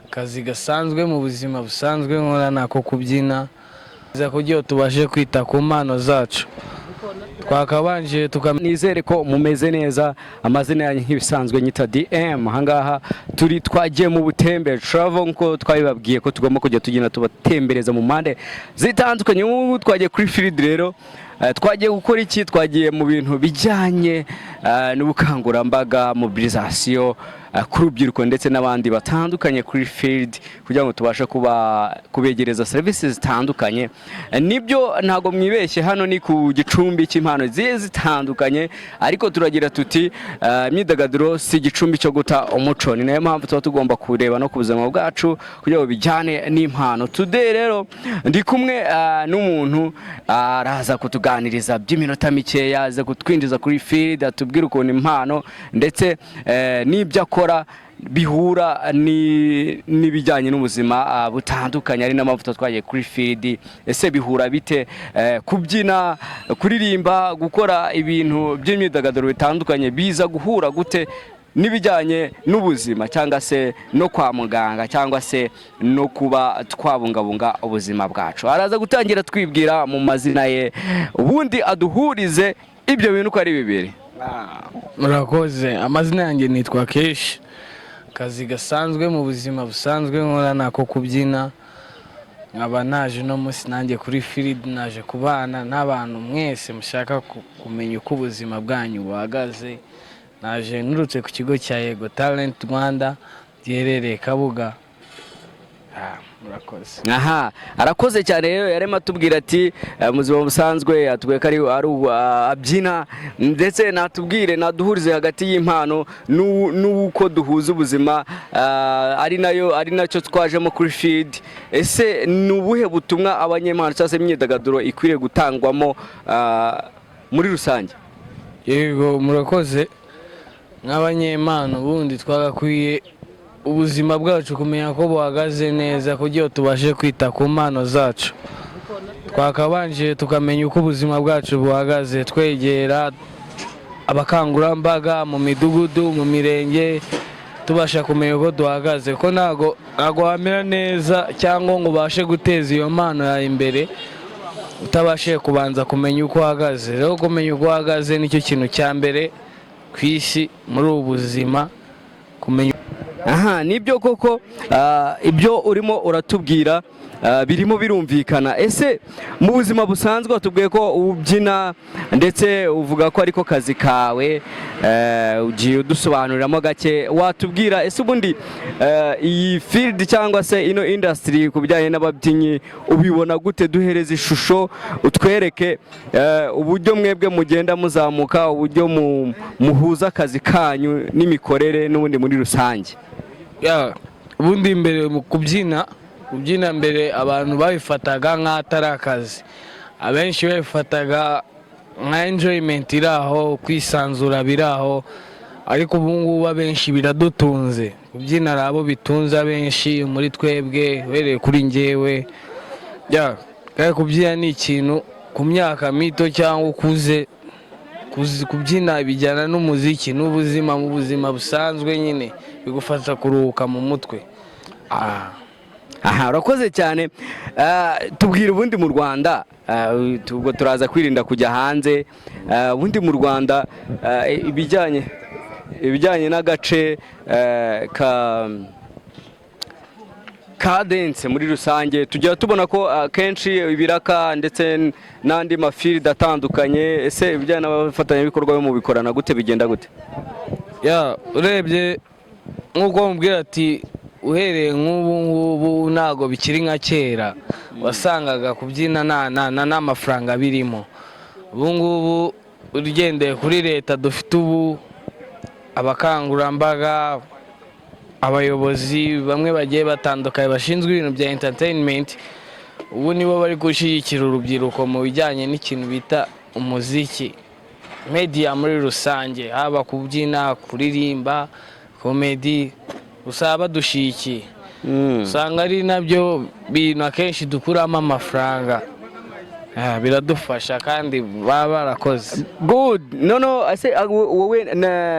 Akazi gasanzwe mu buzima busanzwe nkora ni ako kubyina, kugira ngo tubashe kwita ku mpano zacu, twakabanje tukamenya. Nizere ko mumeze neza. Amazina yanyu nk'ibisanzwe nyita DM. Ahangaha turi, twagiye mu butembe travel, nkuko twabibabwiye ko tugomba kujya tugenda tubatembereza mu mpande zitandukanye. Ubu twagiye kuri field rero. Twagiye gukora iki? Twagiye mu bintu bijyanye n'ubukangurambaga, mobilisation ku rubyiruko ndetse n'abandi batandukanye kuri field, kugira ngo tubashe kuba kubegereza serivisi zitandukanye. Nibyo, ntabwo mwibeshye, hano ni ku gicumbi cy'impano zigiye zitandukanye, ariko turagira tuti imyidagaduro si igicumbi cyo guta umuco. Ni nayo mpamvu tuba tugomba kureba no ku buzima bwacu kugira ngo bijyane n'impano. Today rero ndi kumwe n'umuntu, araza kutuganiriza by'iminota mikeya, aza kutwinjiza kuri field, atubwira ukuntu impano ndetse n'ibyo akora bihura n'ibijyanye n'ubuzima butandukanye, ari n'amavuta. Twagiye kuri field. Ese bihura bite? Kubyina, kuririmba, gukora ibintu by'imyidagaduro bitandukanye biza guhura gute n'ibijyanye n'ubuzima, cyangwa se no kwa muganga, cyangwa se no kuba twabungabunga ubuzima bwacu? Araza gutangira twibwira mu mazina ye, ubundi aduhurize ibyo bintu uko ari bibiri. Murakoze. Amazina yanjye nitwa Keshi. Akazi gasanzwe mu buzima busanzwe nkora ni ako kubyina, nkaba naje uno munsi nanjye kuri field, naje kubana n'abantu mwese mushaka kumenya uko ubuzima bwanyu buhagaze. Naje nturutse ku kigo cya Yego Talent Rwanda giherereye Kabuga. Murakoze. Aha, arakoze cyane. Rero yarimo atubwira ati mu buzima busanzwe atubwiye ko ari abyina, ndetse natubwire, naduhurize hagati y'impano n'uko duhuza ubuzima, ari nayo, ari nacyo twajemo kuri field. Ese ni ubuhe butumwa abanyempano cyangwa se imyidagaduro ikwiriye gutangwamo muri rusange? Yego, murakoze. Nk'abanyempano, ubundi twagakwiye ubuzima bwacu kumenya ko buhagaze neza, kugira ngo tubashe kwita ku mpano zacu, twakabanje tukamenya uko ubuzima bwacu buhagaze, twegera abakangurambaga mu midugudu, mu mirenge, tubasha kumenya uko duhagaze, ko ntago wamera neza cyangwa ngo ubashe guteza iyo mpano yawe imbere utabashije kubanza kumenya uko uhagaze. Rero kumenya uko uhagaze nicyo kintu cya mbere ku isi muri ubu buzima, kumenya. Aha, nibyo koko, ibyo urimo uratubwira birimo birumvikana. Ese mu buzima busanzwe watubwiye ko ubyina, ndetse uvuga ko ariko kazi kawe, ugiye udusobanuriramo gake. Watubwira ese ubundi iyi field cyangwa se ino industry ku bijyanye n'ababyinnyi ubibona gute? Duhereza ishusho, utwereke uburyo mwebwe mugenda muzamuka, uburyo muhuza akazi kanyu n'imikorere n'ubundi muri rusange. Ya, ubundi mbere mu kubyina mbere abantu babifataga nk'atari akazi, abenshi babifataga nka enjoyment iri aho, kwisanzura biri aho, ariko ubu ngubu abenshi biradutunze. Kubyina hari abo bitunze, abenshi muri twebwe, uhereye kuri njyewe. Ya, kandi kubyina ni ikintu ku myaka mito cyangwa ukuze, kubyina bijyana n'umuziki n'ubuzima. Mu buzima busanzwe nyine bigufasha kuruhuka mu mutwe. Aha, urakoze cyane. Tubwira ubundi mu Rwanda, ubwo turaza kwirinda kujya hanze, ubundi mu Rwanda ibijyanye n'agace ka dance muri rusange, tujya tubona ko akenshi ibiraka ndetse n'andi ma field atandukanye. Ese ibijyanye n'abafatanyabikorwa bo mubikorana gute? Bigenda gute? Ya, urebye nk'uko mubwira ati uhereye nk'ubu ngubu ntabwo bikiri nka kera wasangaga kubyina nta n'amafaranga birimo. Ubu ngubu ugendeye kuri leta dufite ubu, abakangurambaga, abayobozi bamwe bagiye batandukanye bashinzwe ibintu bya entertainment, ubu nibo bari gushyigikira urubyiruko mu bijyanye n'ikintu bita umuziki, media muri rusange, haba kubyina, kuririmba, comedy, usanga badushyigikiye. Usanga ari nabyo bintu akenshi dukuramo amafaranga. Biradufasha kandi baba barakoze. Good. No, ese wowe na